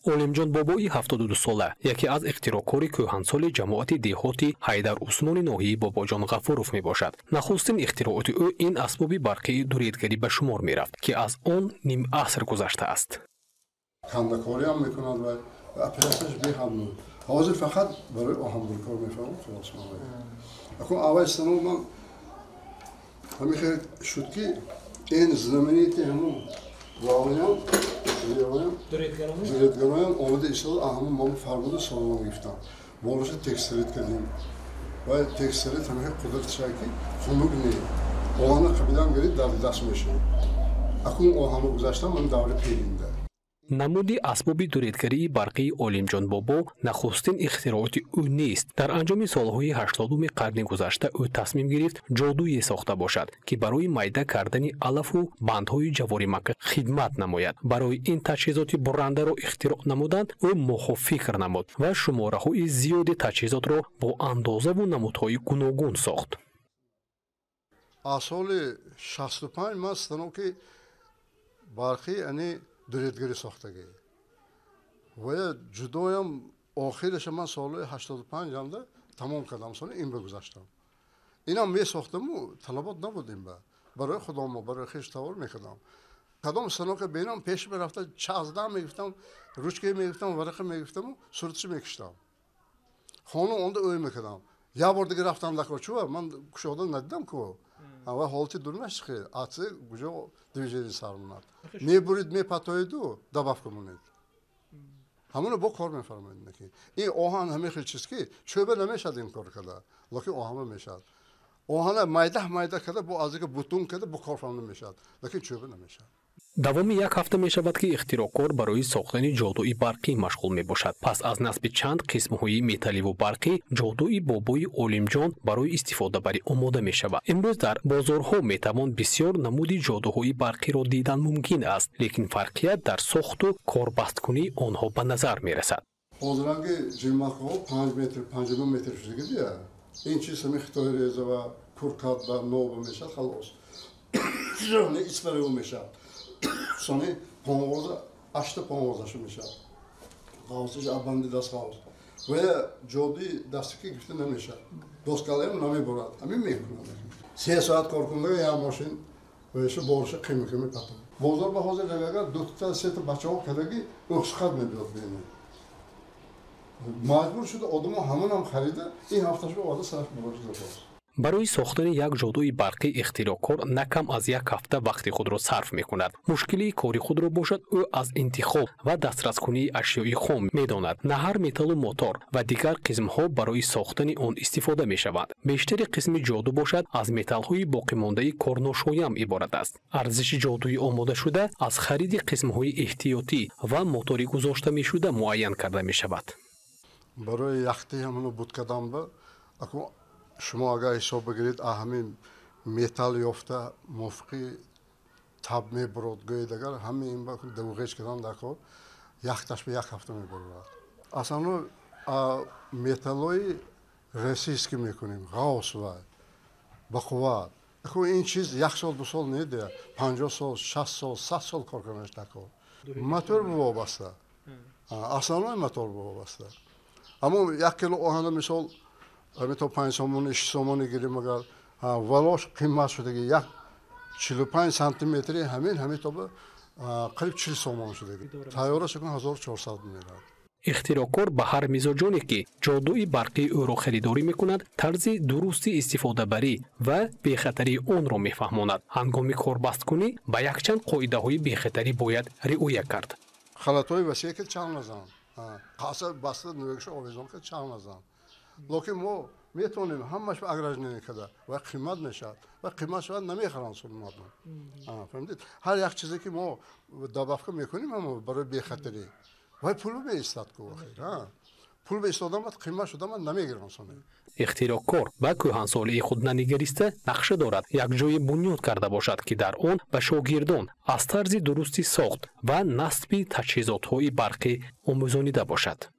Олимҷон Бобои 72-сола яке аз ихтироъкори кӯҳансоли ҷамоати деҳоти Ҳайдар Усмони ноҳияи Бобоҷон Ғафуров мебошад. Нахустин ихтирооти ӯ ин асбоби барқии дуредгарӣ ба шумор мерафт, ки аз он ним аср гузаштааст. Кандакориам мекунад ва оператсияш беҳад буд. Ҳозир фақат барои оҳанбуркор мефаҳмам, халос. Акун аввал станок ман ҳамин хел шуд, ки ин знаменитый ҳамун ваоям дуредгароям омада истода, ҳамун мо фармуда солона гирифтам. Болоша текстолит кардем ва текстолит ҳамин қудратша, ки хунук не, оҳана қабилам гирид, дар даст мешавад. Акун оҳанро гузаштам, ман даври пиринда. Намуди асбоби дуредгарии барқии Олимҷон Бобо нахустин ихтирооти ӯ нест. Дар анҷоми солҳои 80-уми қарни гузашта ӯ тасмим гирифт ҷодуе сохта бошад, ки барои майда кардани алафу бандҳои ҷаворимакка хидмат намояд. Барои ин таҷҳизоти бурандаро ихтироъ намудан ӯ моҳҳо фикр намуд ва шумораҳои зиёди таҷҳизотро бо андозаву намудҳои гуногун сохт. Аз соли 65 ман станоки барқӣ, яъне дуредгарӣ сохтагӣ ва ҷудоям. Охираша ман соли 85-амда тамом кардам, соли ин ба гузаштам. Инам месохтаму талабот набуд, ин ба барои худомо, барои хеш тавор мекардам. Кадом станока бинам, пеш мерафта, чазда мегирифтам, ручка мегирифтам, варақа мегирифтаму суратшо мекиштам. Хона онда ӯй мекардам. Як бор дига рафтам дакор, чува ман кушода надидам ку ва ҳолати дурнаш чихел атси куҷо движение сар монад, мебурид, мепатоиду добавка монед, ҳамоно бо кор мефармоед. Ин оҳан ҳамин хел чиз, ки чӯба намешавад ин кор карда, лекин оҳанба мешавад. Оҳана майда майда карда, бо аз бутун карда, бо кор фаҳмда мешавад, лекин чӯба намешавад. Давоми як ҳафта мешавад, ки ихтироъкор барои сохтани ҷодуи барқӣ машғул мебошад. Пас аз насби чанд қисмҳои металливу барқӣ, ҷодуи бобои Олимҷон барои истифодабарӣ омода мешавад. Имрӯз дар бозорҳо метавон бисёр намуди ҷодуҳои барқиро дидан мумкин аст, лекин фарқият дар сохту корбасткунии онҳо ба назар мерасад. Ҳозиранги ҷиммахҳо 5 метр, 5,5 метр шудагидия. Ин чиз ҳами хитои резава куркат ба ноба мешавад, халос, испарево мешавад. Сони понғоза, ашта понғозаша мешавад, ғавсиш абанди даст ғавс ва ҷодуи дасти ки гирифта намешавад, доскалаям намебурад, ҳамин мекунад. 3 соат кор кунда, як мошин ваша бориша қими қими патам. Бозор ба ҳозир агар дута сета бачаҳо кадаги ӯхшиқат мебиёд, бинед, маҷбур шуда одамо ҳамонам харида, ин ҳафташба оварда сараш мебошад. Барои сохтани як ҷодуи барқӣ ихтироъкор на кам аз як ҳафта вақти худро сарф мекунад. Мушкилии кори худро бошад ӯ аз интихоб ва дастраскунии ашёи хом медонад. На ҳар металлу мотор ва дигар қисмҳо барои сохтани он истифода мешаванд. Бештари қисми ҷоду бошад аз металлҳои боқимондаи корношоям иборат аст. Арзиши ҷодуи омодашуда аз хариди қисмҳои эҳтиётӣ ва мотори гузошта мешуда муайян карда мешавад. Барои яхти ҳамоно буд кардам ба шумо агар ҳисоб бигиред, ҳамин металл ёфта мувофиқи таб мебурод, гӯед, агар ҳамин ин давғеч кардан дар кор, яхташ ба як ҳафта мебурад. Аслан металлои российский мекунем, ғавс ва ба қувват. Ин чиз як сол, 2 сол недия, 50 сол, 60 сол, 100 сол кор карданаш дар кор. Мотор вобаста, основной мотор вобаста. Аммо 1 кило оҳана, мисол, ҳамин то 5 сомони, 6 сомони гирем, агар валош қимат шудаги, як 45 сантиметри ҳамин то қариб 40 сомон шудаги, тайёраш кун 1400 меравад. Ихтироъкор ба ҳар мизоҷоне, ки ҷодуи барқии ӯро харидорӣ мекунад, тарзи дурусти истифодабарӣ ва бехатарии онро мефаҳмонад. Ҳангоми корбасткунӣ ба якчанд қоидаҳои бехатарӣ бояд риоя кард. Халатҳои васеъ ки чанг назан, қаса баста нӯгша овезон ки чанг назан. Лекин мо метавонем ҳамаш ограждение карда ва қимат мешавад, ва қимат шавад, намехаранд мардум, фаҳмидед? Ҳар як чизе ки мо добавка мекунем, ҳамо барои бехатарӣ, вай пул меистад ку. Охир пул беистодан баъд қимат шуда ман намегирам соне. Ихтироъкор ба кӯҳансолии худ нанигариста нақша дорад як ҷое бунёд карда бошад, ки дар он ба шогирдон аз тарзи дурусти сохт ва насби таҷҳизотҳои барқӣ омӯзонида бошад.